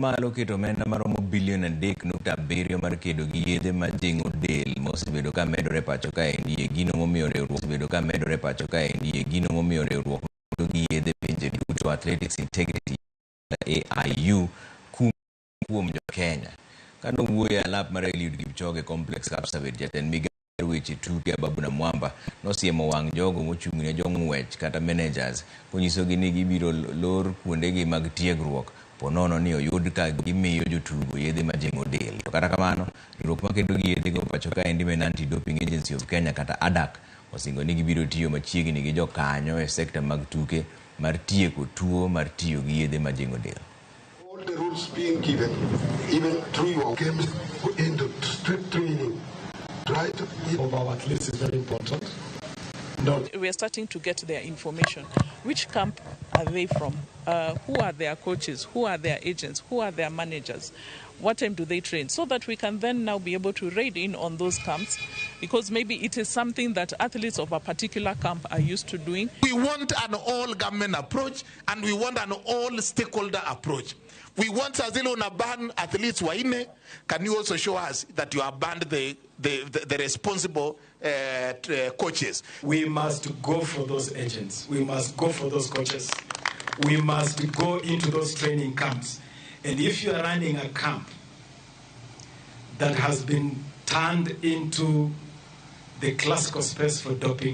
Malo keto omenda maromo bilion 3.7 mar kedo gi yedhe ma jing'o del ma osebedo ka medore pacho kaendi e gino momiyo riwruok osebedo ka medore pacho kaendi e gino momiyo riwruok makedo gi yedhe pinje duto Athletics Integrity AIU kum kuom jo Kenya. Kane owuoyo e alap mar Eliud Kipchoge Complex Kapsabet, jatend migao mar weche tuke Ababu Namwamba nosiemo wang' jogo mochung' ne jong'wech kata managers konyisogi ni gibiro lor kuondegi mag tiegruok ponono ni oyud ka gimiyo jotugo yedhe majing'o del. To kata kamano, riwruok makedo gi yedhego pacho kaendi ma en Anti-Doping Agency of Kenya kata ADAK osingo ni gibiro tiyo machiegni gi jokanyo e sekta mag tuke mar tieko tuo mar tiyo gi yedhe majing'o del. All the rules being given, even through your games, go into strict training. Try to of our athletes is very important. Not We are starting to get their information. Which camp are they from? Who are their coaches? Who are their agents? Who are their managers? What time do they train? So that we can then now be able to raid in on those camps, because maybe it is something that athletes of a particular camp are used to doing. We want an all government approach and we want an all stakeholder approach. We want saa zile una ban athletes wanne, can you also show us that you have banned the responsible coaches? We must go for those agents. We must go for those coaches. We must go into those training camps. And if you are running a camp that has been turned into the classical space for doping,